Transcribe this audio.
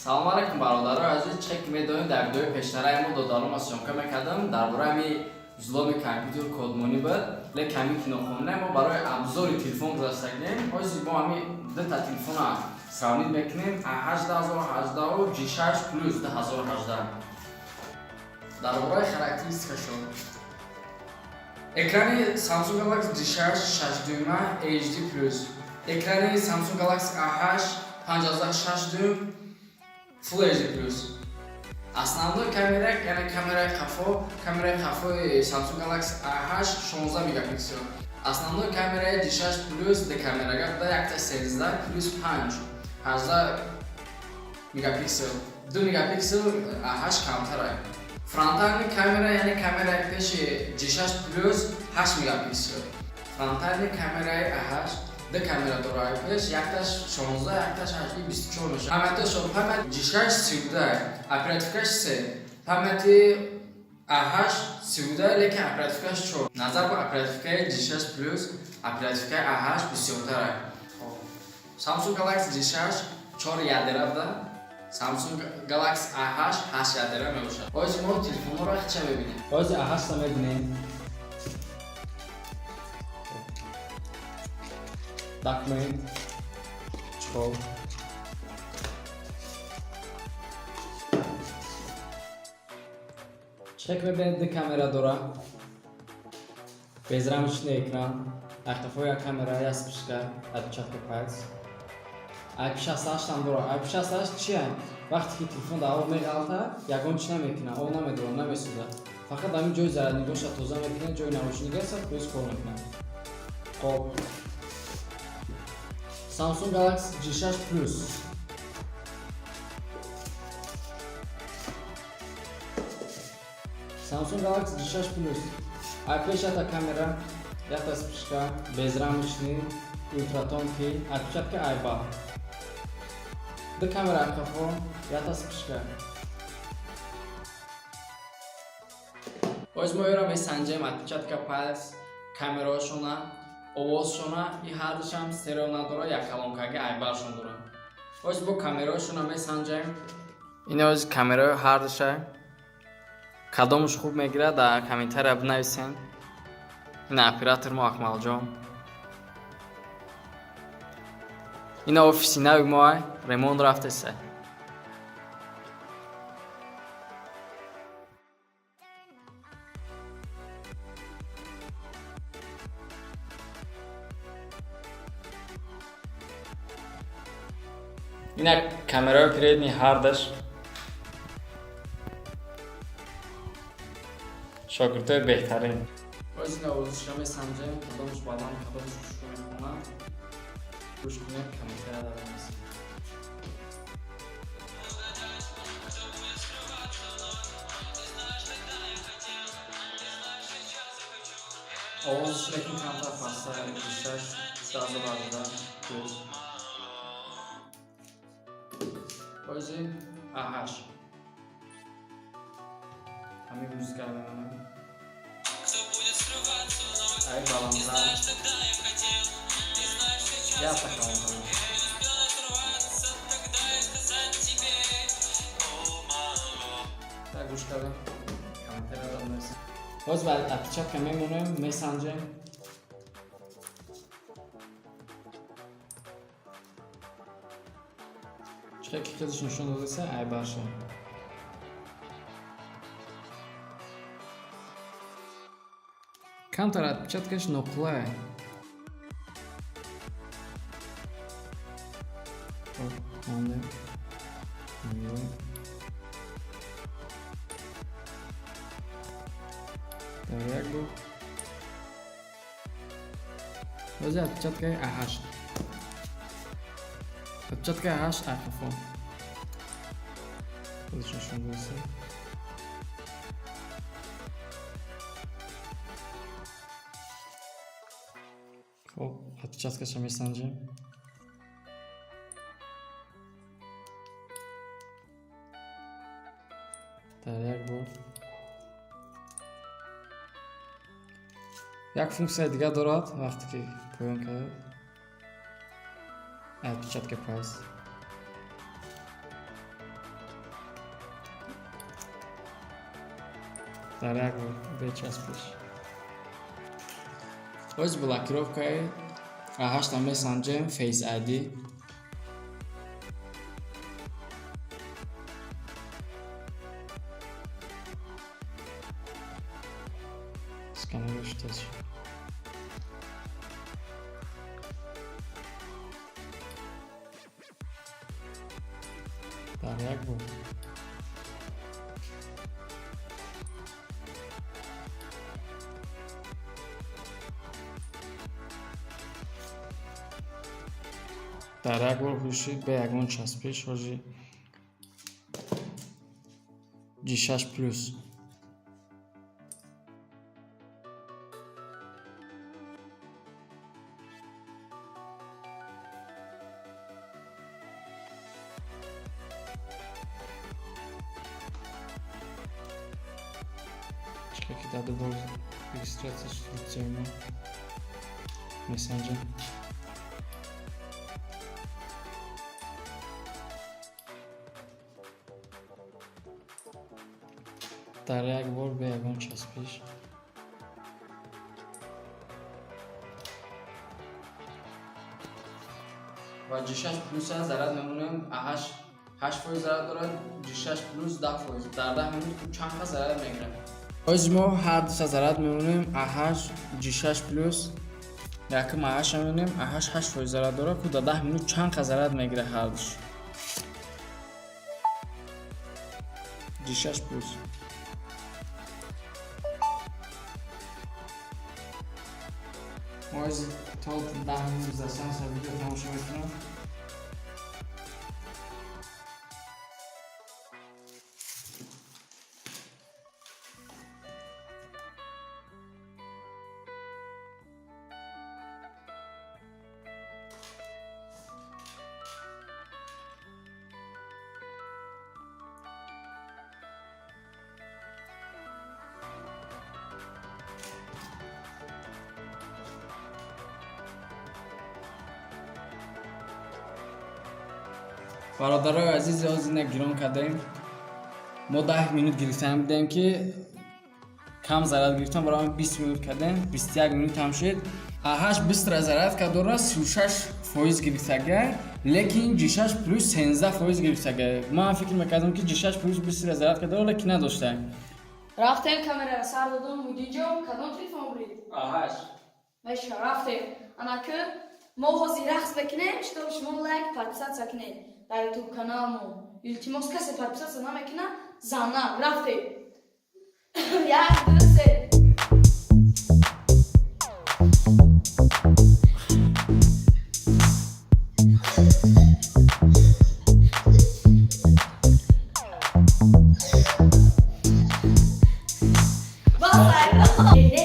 Салом алейкум, бародарои азиз. Чӣ ки медонед, дар видеои пештараи мо додарома съёмка мекардам дар бораи ҳами взломи компютер, кодмонӣ буд, лекин ҳамин кинохона мо барои обзори телефон гузаштагем. Ҳозир мо ҳами дута телефона сравнить мекунем: A8 2018 G6 Plus 2018. Дар бораи характеристикашон: экрани Samsung Galaxy G6 6 дюйма HD Plus, экрани Samsung Galaxy A8 5.6 дюйм Full HD Plus. Основной камера, яъне камераи қафо, камераи қафои Samsung Galaxy A8 16 мегапиксел. Основной камераи G6 Plus ду камерага буда, якта 13 плюс 5, 18 мегапиксел. 2 мегапиксел A8 камтара. Фронтальный камера, яъне камераи пеши G6 Plus 8 мегапиксел. Фронтальный камераи A8 ду камера дорад пеш, якташ 16, якташ 8, 24 мешавад. Памяташон: память G6 32, оперативкаш 3, памяти A8 32, лекин оперативкаш 4. Назар ба оперативкаи G6 Plus оперативкаи A8 бисёртар. Samsung Galaxy G6 4 ядера буда, Samsung Galaxy A8 8 ядера мебошад. Ҳозир мо телефонҳоро хича мебинем. Ҳозир A8 мебинем. Документ, чехол. Чек мебинед, ду камера дора, безрамочный экран, дар як камера, як вспышка, отпечатка пальц, IP68 ҳам дора. IP68 чия? Вақте ки телефон дар об меғалта, ягон чи намекунад, об намедорад, намесӯзад, фақат ҳамин ҷои зарядникоша тоза мекунад, ҷои наушника 100% кор мекунад. Хоб, Samsung Galaxy G6 Plus. Samsung Galaxy G6 Plus. Пеш якта камера, якта вспышка, безрамочный, ультратонкий, отпечатка айба. Ду камера қафо, якта вспышка. Боз мо ёро месанҷем: отпечатка палец, камераҳошона, овозшона. И ҳардушам стерео надора, як колонкаги айбаршон дорад. Боз бо камераҳошона месанҷем. Ин оз камераҳои ҳардуша. Кадомаш хуб мегирад, дар комментария бинависен. Ина оператор мо Акмалҷон. Ина офиси нави мо, ремонт рафтеса. Ина камераҳои передний ҳардаш. Шогирдои беҳтарин. Боз ина овозша месанҷем, кадомаш баланд, кадомаш хушрӯ мехонад. Гӯш кунед, комментария бинависед. Овозаш лекин камтар пасттар G6 2018 Plus. Бози A8. Ҳамин музыка мемонем. Ай баландтар. Якта колонка. Так, гӯш кардем. Комментария бинависед. Боз ба отпечатка мемонем, месанҷем. Чӣ ки худаш нишон додаса, айбарша. Камтар отпечаткаш ноқулай. Хоб, мондем. Меоем. Дар як бор. Бози отпечаткаи A8. Отпечаткаи A8 айқафо. Худаш нишон додаса. Хоб, отпечаткаша месанҷем. Дар як бор. Як функсияи дигар дорад, вақте ки поён кардед. Отпечатка пальц. Дар як бор бечаспиш. Боз блокировкаи А8 месанҷем, Face ID. Сканерш тез шуд. Дар як бор. Дар як бор ҳушид, бе ягон часпиш. Ҳоҷи G6 Plus. Чӣ ки дар дубор регистрация шуд, мо месанҷем. Дар як бор, бе ягон часпиш. Ва G6 Plus заряд мемонем. А8 8% заряд дорад, G6 Plus 10%. Дар 10 минут чанд қа заряд мегирад? Ҳози мо ҳар дута заряд мемонем, А8, G6 Plus. Якум А8 мемонем. А8 8% заряд дорад, ку дар 10 минут чанд қа заряд мегирад ҳардуш. G6 Plus. Ҳози то 10 минут гузаштан видео тамошо мекунам. Бародарои азиз, ҳозир гирон кардем. Мо 10 минут гирифтан будем, ки кам заряд гирифтам, барои 20 минут кардем, 21 минут ҳам шуд. А8 быстро зарядка дорад, 36% гирифтага, лекин G6 Plus 13% гирифтага. Ман фикр мекардам, ки G6 Plus быстро зарядка дорад, лекин надошта. Рафтем, камераро сар додум. Мудинҷо, кадом телефон бурид? А8. Меша, рафтем. Анаки мо ҳозир рақс мекунем, чтоб шумо лайк, подписаться кунед дар ютуб каналмо. Илтимос, касе подписаться намекуна, зана. Рафтем, як, ду, се. Бас. Не.